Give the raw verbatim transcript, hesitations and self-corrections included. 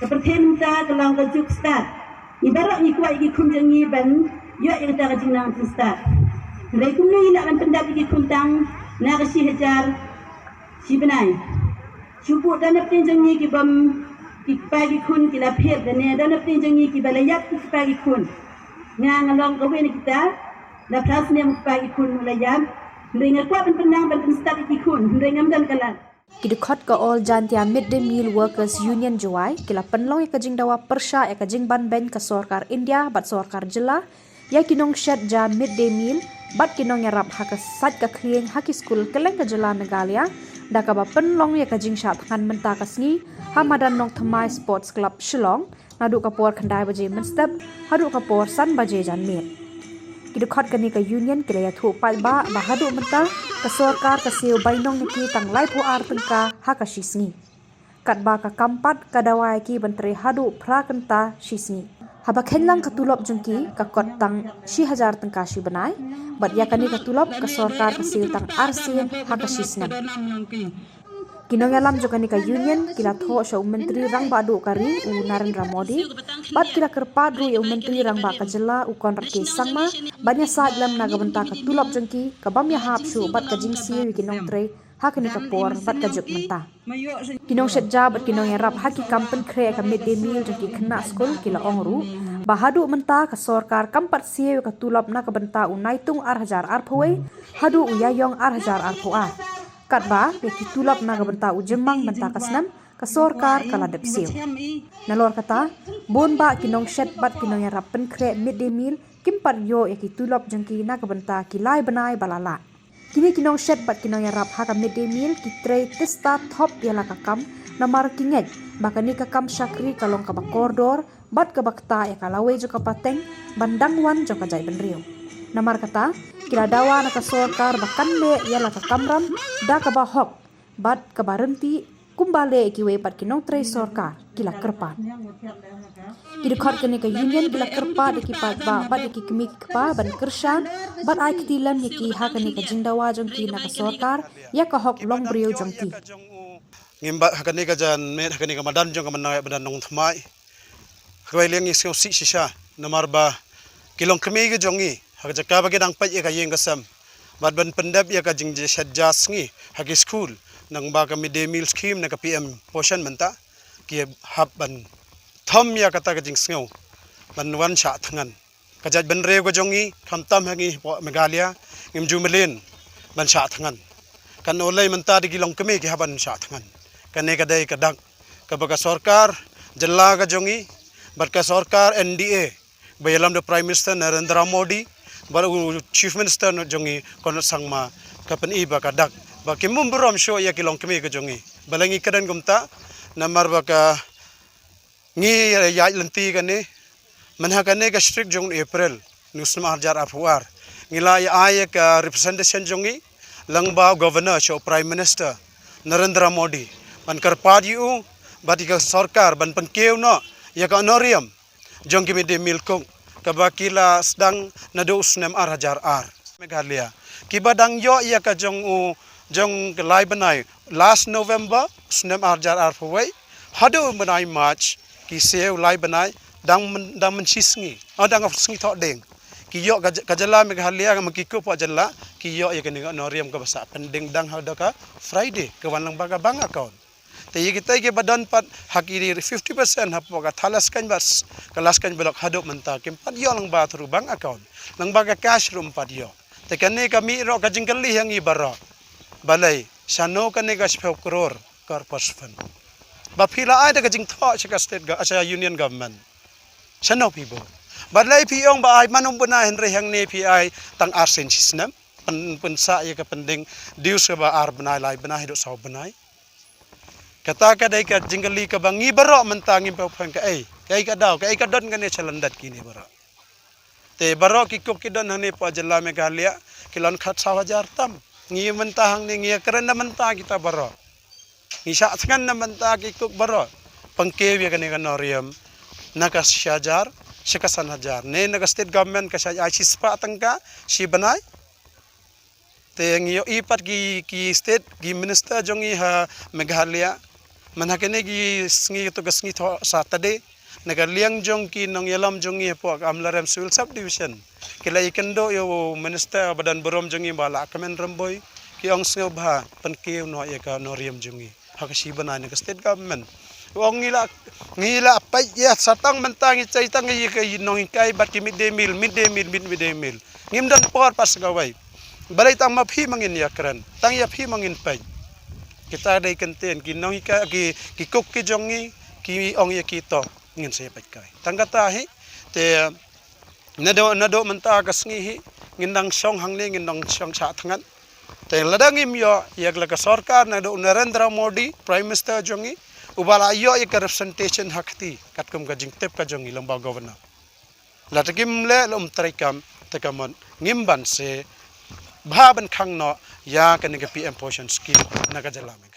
Ka pyrthei mynta ka long ka juk stad. Ngi baroh ngi kwah ïa ki khun jong ngi ban ïoh ïa kata ka jingnang jingstad. Hynrei kumno ngi lah ban pyndap ïa ki khun tang na ka shi hajar shi bnai. Shu pud da na pdeng jong ngi ki bym, ki kpa ki khun ki la phet da ne, da na pdeng jong ngi ki ba la ïap ki kpa ki khun. Nga nga long kawei na kita, la phra snem u kpa ki khun u la ïap. Hynrei nga kwah ban pynnang ban pynstad ïa ki khun, hynrei ngam don ka lad. Ki dkhot ka All Jaintia Mid Day Meal Workers Union Jowai ki la pynlong ïa ka jingdawa pyrshah ïa ka jingbanbeiñ ka sorkar India bad sorkar jylla ïa ki nongshet ja mid day meal bad ki nongïarap ha ka sait ka khlieng ha ki skul kylleng ka jylla Meghalaya, da kaba pynlong ïa ka jingshah thngan mynta ka sngi ha madan Nongthymmai Sports Club Shillong, naduh ka por khyndai baje mynstep haduh ka por san baje janmiet. Ki dkhot kane ka union ki la ïathuh paidbah ba haduh mynta ka sorkar ka siew bainong ïa ki tang laiphew ar tyngka ha ka shi sngi. Katba ka kam pat ka dawa ïa ki ban trei haduh phra kynta shi sngi. Haba kheiñ lang ka tulop jong ki ka kot tang shi hajar tyngka shi bnai, bad ïa kane ka tulop ka sorkar ka siew tang arsien ha ka shi snem. Ki nongïalam jong kane ka union ki la thoh sha u Myntri Rangbah Duh ka ri u Narendra Modi, bad ki la kyrpad ruh ïa u Myntri Rangbah ka jylla u Conrad K Sangma ban ïasaid lem na ka bynta ka tulop jong ki ka bym ïahap shuh bad ka jingsiew ïa ki nongtrei ha kane ka por bad ka juk mynta. Ki nongshet ja bad ki nongïarap ha ki kam pynkhreh ka mid day meal jong ki khynnah skul ki la ong ruh ba haduh mynta ka sorkar kam pat siew ïa ka tulop na ka bynta u Naitung ar hajar arphew wei haduh u Ïaïong ar hajar arphew ar. Katba ïa ki tulop na ka bynta u Jymmang mynta ka snem ka sorkar ka la dep siew. Nalor kata, bun bah ki nongshet bad ki nongïarap pynkhreh mid day meal kim pat ïoh ïa ki tulop jong ki na ka bynta ki lai bnai ba la leit. Kine ki nongshet bad ki nongïarap ha ka mid day meal ki trei tista thop ïa la ka kam, namar ki ngeit ba kane ka kam shakri ka long kaba kordor bad kaba ktah ïa ka lawei jong ka pateng ban dang wan jong ka jaitbynriew. Namar kata, ki la dawa na ka sorkar ba kan leh ïa la ka kamram da kaba hok bad kaba ryntih kumba leh ïa kiwei pat ki nongtrei sorkar, ki la kyrpad. Ki dkhot kane ka union ki la kyrpad ïa ki paidbah bad ïa ki kmie ki kpa ban kyrshan bad ai kti lem ïa ki ha kane ka jingdawa jong ki na ka sorkar ïa ka hok longbriew jong ki. Ngim bat ha kane ka janmiet, ha kane ka madan jong ka mynta, madan Nongthymmai. Kawei leng ngi sngewsih shisha namar ba ki longkmie ki jong ngi ha ka jaka ba ki dang peit ïa ka ïing ka sem bad ban pyndep ïa ka jingshet ja sngi ha ki skul, nangba ka mid day meal scheme na ka P M Poshan mynta, ki hap ban thom ïa kata ka jingsngew ban wan shah thngan. Ka jaitbynriew ka jong ngi, khamtam ha ngi hapoh Meghalaya, ngim ju mlien ban shah thngan. Kan olei mynta da ki longkmie ki hap ban shah thngan. Kane ka dei ka dak kaba ka sorkar jylla ka jong ngi bad ka sorkar N D A ba ïalam da Prime Minister Narendra Modi bad u Chief Minister jong ngi Conrad Sangma ka pyni ba ka dak ba kim bun burom shuh ïa ki longkmie ka jong ngi. Balei ngi kren kumta? Namar ba ka ngi ïaid lynti kane mynha kane ka strict jong April, u snem ar hajar arphew ar. Ngi la ïa ai ïa ka representation jong ngi lyngba u Governor sha u Prime Minister Narendra Modi ban kyrpad ïa u bad ïa ka sorkar ban pynkiew noh ïa ka honorarium jong ki mid day meal cook kaba ki la sdang naduh u snem ar hajar ar. Meghalaya kiba dang ïoh ïa ka jong u, jong ka lai bnai, last November snem ar hajar arphew wei haduh bnai March, ki siew lai bnai dang myn-, dang mynshisngi, ah, dang sngi thohdieng. Ki ïoh ka j-, ka jylla Meghalaya, ma ki cook hapoh jylla ki ïoh ïa kane ka honorarium kaba sah pending dang haduh ka Friday ka wan lyngba ka bank account. Te ïa kita kiba don pat ha ki fifty percent hapoh ka Thadlaskein bad s-, ka Laskein block haduh mynta kim pat ïoh lyngba through bank account, lyngba ka cash ruh ym pat ïoh. Te kane ka mih ruh ka jingkylli ha ngi baroh. Balei shano kane ka shiphew klur corpus fund ba phi la ai da ka jingthoh sha ka state go-, sha union government? Shano phi buh? Balei phi ong ba ai man u bnai hynrei hangne phi ai tang arsien shisnem? Pyn-, pynsah ïa ka pending dues kaba ar bnai, lai bnai haduh saw bnai. Kata ka dei ka jingkylli kaba ngi baroh mynta ngim pat pyrkhat kaei, kaei ka daw, kaei ka don kane sha lyndet kine baroh. Te baroh ki cook ki don hangne hapoh jylla Meghalaya ki long khatsaw hajar tam. Ngi mynta hangne ngi ïa kren na mynta kita baroh. Ngi shah thngan na mynta ki cook baroh. Pynkiew ïa kane ka honorarium na ka shi hajar sha ka san hajar, ne na ka state government ka shah ai shispah tyngka shi bnai. Te ngi ïohi pat ki, ki state, ki minister jong ngi ha Meghalaya, Man ha kine ki sngi, to ka sngi thoh Saturday, na ka liang jong ki nongïalam jong ngi hapoh ka Amlarem Civil Sub Division, ki la ïakynduh ïa u minister ba don burom jong ngi, Bah Lahkmen Rymbui. Ki ong sngewbha pynkiew noh ïa ka nongrim jong ngi ha ka shi bnai na ka state government. U ong ngi la, ngi la peit ïa sa tang mynta ngi chai tang ïa ka nonghikai bad ki midday meal, midday meal, mid midday meal. Ngim don por pat sa kawei. Balei tang ma phi ma ngin ïakren, tang ïa phi ma ngin peit. Kita dei kyntien ki nonghikai, ki, ki cook ki jong ngi, ki ong ïa ki, to ngin sa ïa peit kai. Tang kata hi te naduh, naduh mynta ka sngi hi ngin dang shong hangne, ngin dang shong shah thngan. Te lada ngim ïoh ïa la ka sorkar naduh Narendra Modi, Prime Minister jong ngi, uba la ïoh ïa ka representation ha kti katkum ka jingtip ka jong ngi lyngba Governor, lada kim leh la um treikam, te ka mut ngim ban sngewbha ban khang noh ïa kane ka P M Poshan Scheme na ka jylla Meghalaya.